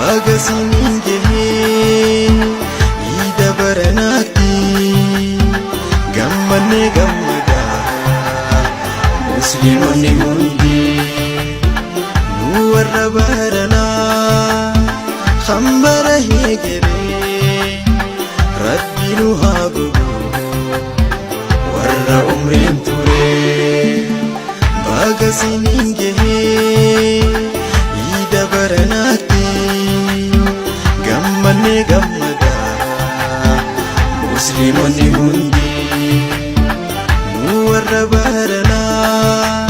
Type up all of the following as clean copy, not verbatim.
Baga siniin gahee iida baranaatti gammannee gammadaa musliimonni hundi nu warra baranaa kan bara heegeree rabbi nu haa godhu warra umriin ture baga siniin gahee iida baranaatti gammannee gammadaa musliimonni hundi nu warra baranaa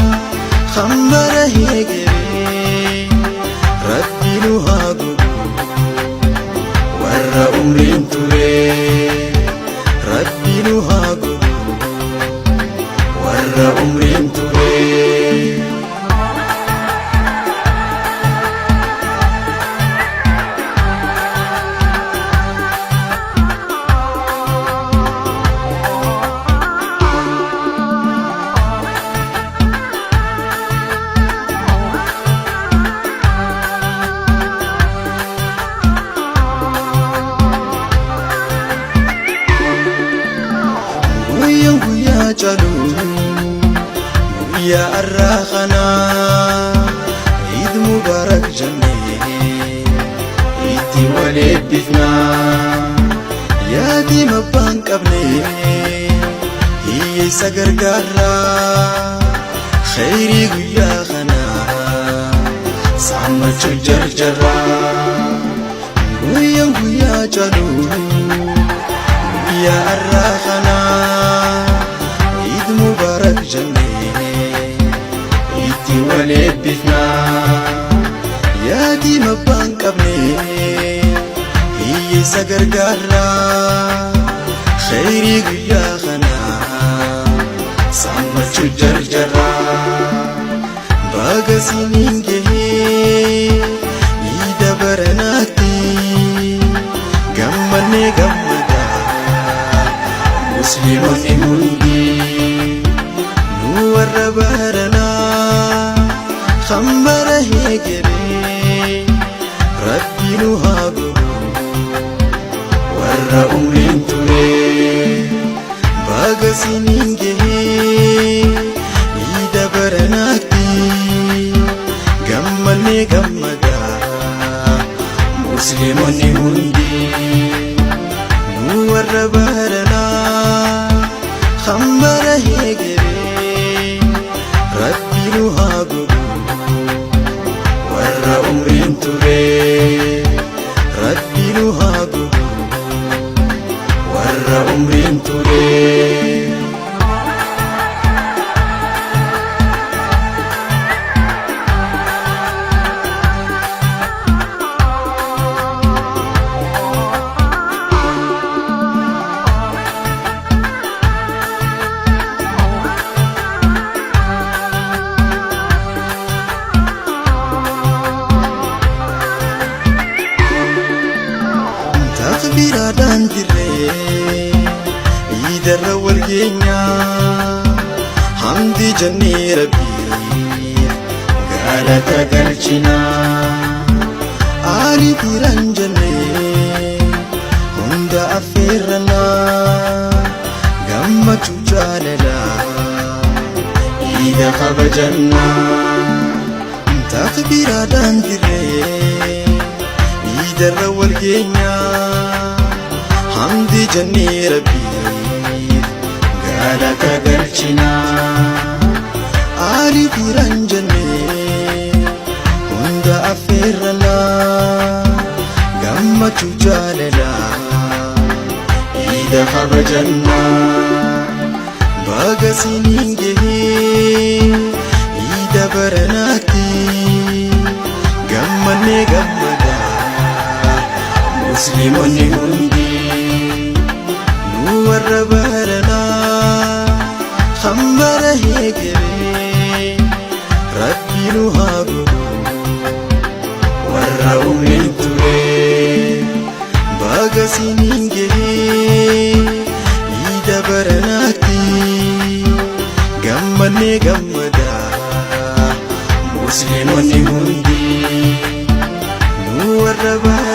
kan bara heegeree rabbi nu haa godhu warra umriin ture rabbi nu haa godhu warra umriin ture. Guyyaan guyyaa caalu guyyaa har'aa kanaa Eid Mubarak jennee itti wal eebbifnaa yaatii abbaan qabne hiyyeessa gargaarraa khayrii guyyaa kanaa saammachuu jarjarraa guyyaan guyyaa caalu guyyaa har'aa kanaa Eid Mubarak jennee itti wal eebbifnaa yaatii abbaan qabne hiyyeessa gargaarraa khayrii guyyaa kanaa saammachuu jarjarraa baga siniin gahee iida baranaatti gammannee gammadaa musliimonni hundi nu warra baranaa kan bara heegeree rabbi nu haa godhu warra umriin ture baga siniin gahee iida baranaatti gammannee gammadaa musliimonni hundi nu warra baranaa kan bara heegeree rabbi nu haa godhu warra umriin ture rabbi nu haa godhu warra umriin ture. Takbiraadhaan dirree iidarra wal geenyaa hamdi jennee rabbiif galata galchinaa aalii firan jennee hunda affeerrannaa gammachuu jaalalaa iida kabajannaa takbiraadhaan dirree iidarra wal geenyaa hamdi jennee rabbiif galata galchinaa aalii firan jennee hunda affeerrannaa gammachuu jaalalaa iida kabajannaa baga siniin gahee iida baranaatti gammannee gammadaa musliimonni hundi nu warra baranaa kan bara heegeree rabbi nu haa godhu warra umriin ture baga siniin gahee iida baranaatti gammannee gammadaa musliimonni hundi nu warra Arraba.